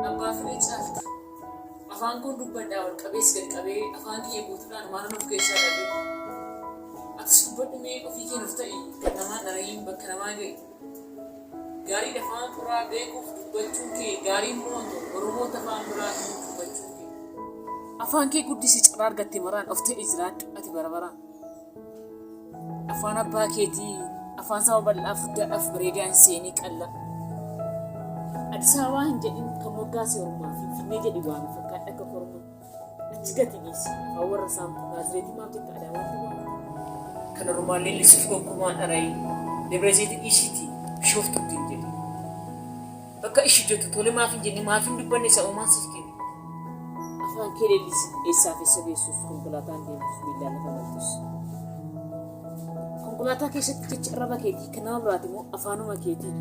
Abbaa fedhe caalta. Afaan koon dubbadhaa ol qabees gad qabee afaan kiyya guutuudhaan maalan of keessaa dhabee. Atis dubbadhu mee ofii kee nuf ta'i kan namaa hin dhara'iin bakka namaa ga'i. Gaariidha afaan biraa beekuuf dubbachuun kee gaarii immoo hin ta'u Oromoota afaan biraa himuuf dubbachuun kee. Afaan kee guddisi carraa argatte maraan of ta'i jiraadhu ati bara baraan. Afaan abbaa keetii afaan saba bal'aa furdaadhaaf bareedaa hin seenii qallaa. Addis Ababaa hin jedhin kan moggaase ormaa Finfinnee jedhi waami fakkaadha akka kormaa. Achi gati dhiisi afaan warra saamtu Naazireetii maaf jetta Adaamaatti waamta. Kan ormaan leellisuuf gonkumaa dhara'i Dabra Zayiti dhiisiitii Bishooftuutti hin jedhin. Bakka ishi jettu tole maaf hin jenne maaf hin dubbanne isa uumaan siif kenne. Afaan kee leellisi eessaaf eessa geessus konkolaataan deemtus miillaan lafa maltus. Konkolaataa keessatti jecha arraba keetii kan nama biraati immoo afaanuma keetii.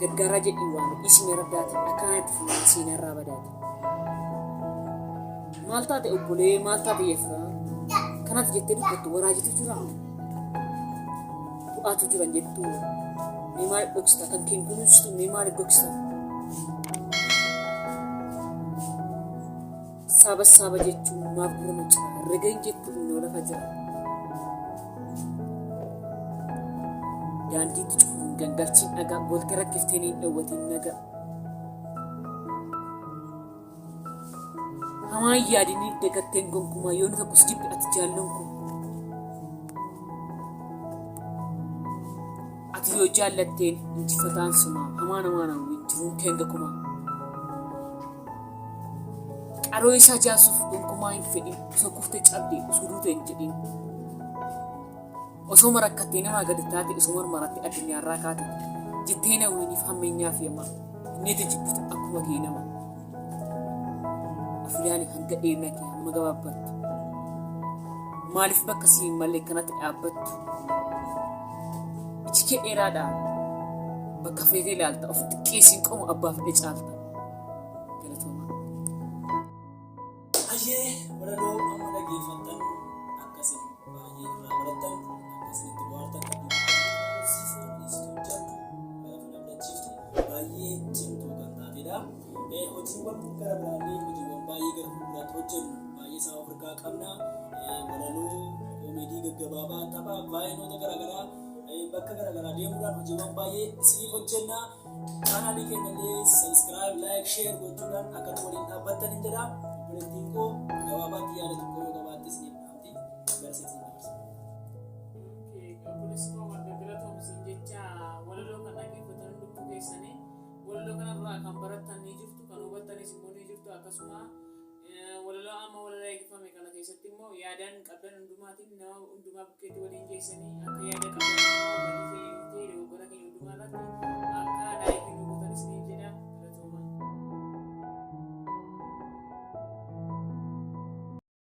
Gargaaraa jedhii waami dhiisi mee raddaati akkanaan itti fuunaan seenaarraa badaati. Maal taate obbolee maal taate yefiraa kanaaf jettee dubbattu waraajitu jira. Bu'aatu jira hin jettu mee maaliif dhoksita kan keen kunuunsitu mee maaliif dhoksita. Saaba saaba jechuun maaf gurra nu cira herrega hin jettu innoo lafa jira. Daandiitti cufuun gangalchiin dhagaa golte rakkiftee niin dhowwatiin nagaa. Hamaa hin yaadinii dagatteen gonkumaa yoonni tokko si jibbe ati jaalloon koo. Ati yoo jaallatteen injifataan sumaa hamaa namaan hawwiin jiruun kee hanga kumaa. Qaroo isaa jaarsuuf gonkumaa hin fedhin osoo kuftee cabde osoo duute hin jedhin. Osoo marakkattee namaa gadi taate osoo marmaratte addunyaarraa kaate jettee hin hawwiiniif hammeenyaa fi hamaa inni jibbitu akkuma kee nama. Of ilaali hanga dheerina kee hamma gabaabbattu. Maaliif bakka si hin malle kanatti dhaabbattu? Iji kee dheeraadha. Bakka feetee ilaalta. Of xiqqeessiin qomu abbaa fedhe caalta. Galatoomaa. Hayyee walaloo amma dhaggeeffattan akkasin baay'ee irraa barattan akkasin itti bohaartan abdii guddaa siifoo dhiyeessitu jabdu lafa namdachiiftu baay'ee cimtuu kan taatedha. Hojiiwwan gara biraallee hojiiwwan baay'ee gara fuulduraatti hojjennu baay'ee isaa of harkaa qabna. Walaloo koomedii gaggabaabaa tapha vaayinoota garaagaraa bakka garaagaraa deemuudhaan hojiiwwan baay'ee isiniif hojjenna. Chaanaalii keenya illee subscribe, like, share gochuudhaan akka nu waliin dhaabbattan hin jedha. Obboleettiin koo gabaabaatti yaada tokko yoo qabaatte isiniif dhaamti. Gara sitti dabarsa. Obboleessi koo marga galatoomsiin jecha walaloo kan dhaggeeffatan hundumtuu keessanii walaloo kanarraa kan barattan ni jirtu kan hubattanis immoo ni jirtu akkasuma walaloo amma walaleeffame kana keessatti immoo yaadaan qabdan hundumaatiin nama hundumaa bukkeetti waliin geessanii akka yaada qabdan immoo badii ta'e yoo ta'e.